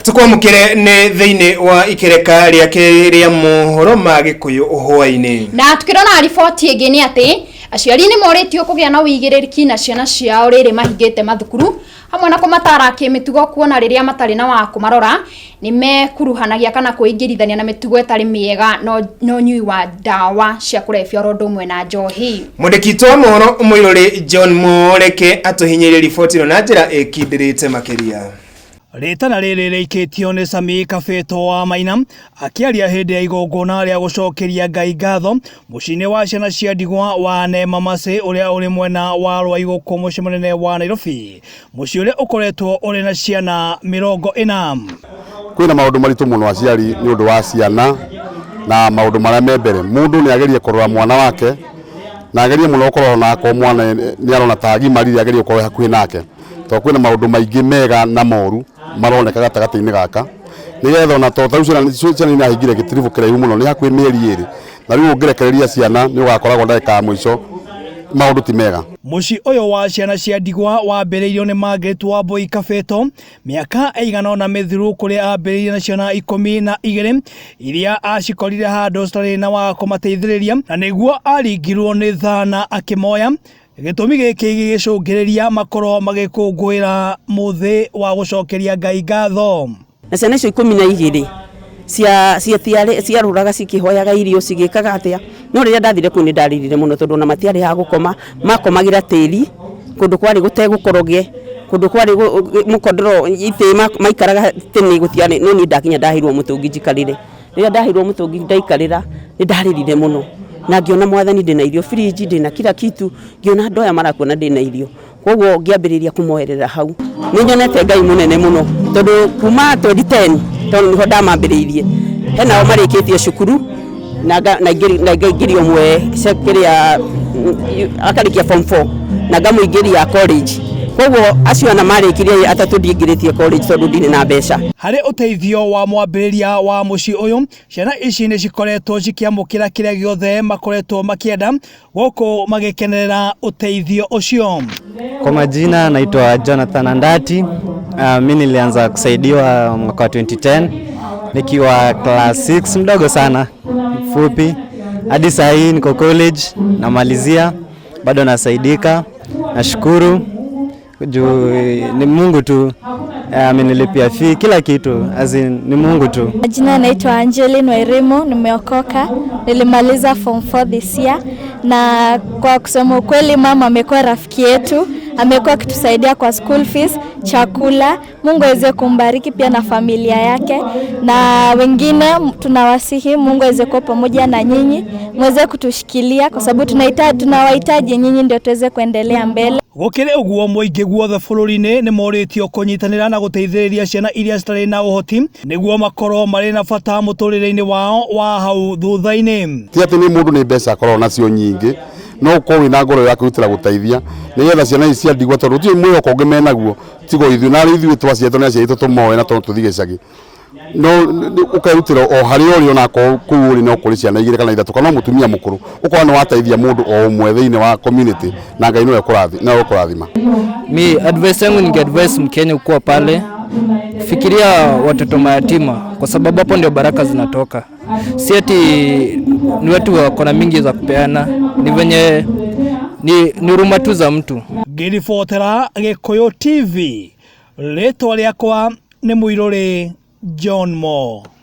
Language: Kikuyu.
Tukwamukire ni thiini wa ikereka riake ria mohoro ma Gikuyu hwaini. Na tukirora riboti ĩngĩ nĩ atĩ aciari nĩ morĩtio kũgĩa na ũigĩrĩrĩki na ciana ciao rĩrĩ mahingĩte mathukuru hamwe na kũmatara kĩmĩtugo kuona rĩrĩa matarĩ na wa kũmarora nĩ mekuruhanagia kana kwĩingĩrithania na mĩtugo ĩtarĩ mĩega no ũnyui wa ndawa cia kũrebia oro ũndũ ũmwe na njohi. Mwandĩki witũ wa mohoro Mũirũrĩ John Moreke atũhinyĩirie riboti ĩno na njĩra ĩkindĩrĩte makĩria. Rĩtana rĩrĩ rĩikĩtio nĩ Sami Kabĩto wa Maina akĩaria hĩndĩ ya igongona rĩa gũcokeria Ngai ngatho mũciĩ-inĩ wa ciana cia ndigwa wa Neema Mercy ũrĩa ũrĩ mwena wa Rwaigũkũ mũciĩ mũnene wa Nairobi, mũciĩ ũrĩa ũkoretwo ũrĩ na ciana 40. Kwĩna maũndũ maritũ mũno aciari nĩ ũndũ wa ciana na maũndũ marĩa me mbere. Mũndũ nĩ agerie kũrora mwana wake na agerie mũno gũkorwo ona akorwo mwana nĩ arona ta agimarire, agerie gũkorwo hakuhĩ nake, tondũ kwĩna maũndũ maingĩ mega na moru maroneka gatagatĩ-inĩ gaka, nĩgetha ona to tarĩu ciana nĩ irahingire gĩtiribũ kĩraihu mũno, nĩ hakuhĩ mĩeri 2, na rĩu ũngĩrekereria ciana nĩ ũgakoragwo ndagĩka ya mũico maũndũ ti mega. Mũciĩ ũyũ wa ciana cia ndigwa wambĩrĩirio nĩ Margaret Wambui Kabĩto mĩaka ĩigana ũna mĩthiru, kũrĩa ambĩrĩirie na ciana 12 iria acikorire handũ citarĩ na wa kũmateithĩrĩria, na nĩguo aringirwo nĩ tha na akĩmoya. Gĩtũmi gĩkĩ gĩgĩcũngĩrĩria makorwo magĩkũngũĩra mũthĩ wa gũcokeria Ngai ngatho. Na ciana icio 12 cia ciarũraga cikĩhoyaga irio cigĩkaga atĩa, no rĩrĩa ndathire kũu nĩ ndarĩrire mũno tondũ ona matiarĩ ha gũkoma, makomagĩra tĩri kũndũ kwarĩ gũtegũkoroge, kũndũ kwarĩ mũkondoro itĩ maikaraga tene gũtiarĩ. No niĩ ndakinya ndaheirwo mũtũngi njikarĩre. Rĩrĩa ndaheirwo mũtũngi ndaikarĩra, nĩ ndarĩrire mũno na ngĩona Mwathani ndĩna irio fridge, ndĩna kila kitu, ngĩona andũ aya marakuona ndĩna irio, koguo ngĩambĩrĩria kũmoerera hau. Nĩ nyonete Ngai mũnene mũno tondũ kuma 2010, tondũ nĩho ndamambĩrĩirie, henao marĩkĩtie cukuru na ngaingĩria ũmwe kĩrĩa akarĩkia form 4 na ngamũingĩria college. Koguo acio ana marĩkirie, atatũ ndiingĩrĩtie college tondũ ndirĩ na mbeca. Harĩ ũteithio wa mwambĩrĩria wa mũciĩ ũyũ, ciana ici nĩ cikoretwo cikĩamũkĩra kĩrĩa gĩothe makoretwo makĩenda gũkũ magĩkenerera ũteithio ũcio. Kwa majina naitwa Jonathan Andati. Mi nilianza kusaidiwa mwaka wa 2010 nikiwa class 6, mdogo sana, mfupi. Hadi saa hii niko college namalizia, bado nasaidika. Nashukuru juu ni Mungu tu amenilipia fee, kila kitu, as in, ni Mungu tu. Majina naitwa Angeline Wairimu, nimeokoka. Nilimaliza form 4 this year, na kwa kusema ukweli mama amekuwa rafiki yetu, amekuwa akitusaidia kwa school fees, chakula. Mungu aweze kumbariki pia na familia yake, na wengine tunawasihi Mungu aweze kuwa pamoja na nyinyi, muweze kutushikilia kwa sababu tunawahitaji nyinyi ndio tuweze kuendelea mbele. Gũkĩrĩ ũguo, mũingĩ guothe bũrũri-inĩ nĩ morĩtio kũnyitanĩra na gũteithĩrĩria ciana iria citarĩ na ũhoti nĩguo makorwo marĩ na bata mũtũrĩre-inĩ wao wa hau thutha-inĩ. Ti atĩ nĩ mũndũ nĩ mbeca akoragwo nacio nyingĩ, no ũkorwo wĩna ngoro ya kwĩrutĩra gũteithia nĩgetha ciana ici cia ndigwa, tondũ gũtirĩ mwĩhoko ũngĩ menaguo tigo ithuĩ, na arĩ ithuĩ twaciaritwo nĩ aciari aitũ tũmoe na tondũ tũthiĩ gĩcagi, no ũkerutĩra o harĩa ũrĩ, onakorwo kũu ũrĩ no kũrĩ ciana igĩrĩ kana ithatũ kana mũtumia mũkũrũ, ũkona nĩ wateithia mũndũ o ũmwe thĩinĩ wa community na Ngai nĩwe ũkũrathima. Mi advice yangu, ningeadvise Mkenya ukuwa pale, fikiria watoto mayatima, kwa sababu hapo ndio baraka zinatoka. Si ati ni watu wako na mingi za kupeana, ni venye ni huruma tu za mtu. Ngĩribotera Gĩkũyũ TV, rĩtwa rĩakwa nĩ Mũirũrĩ John Mo.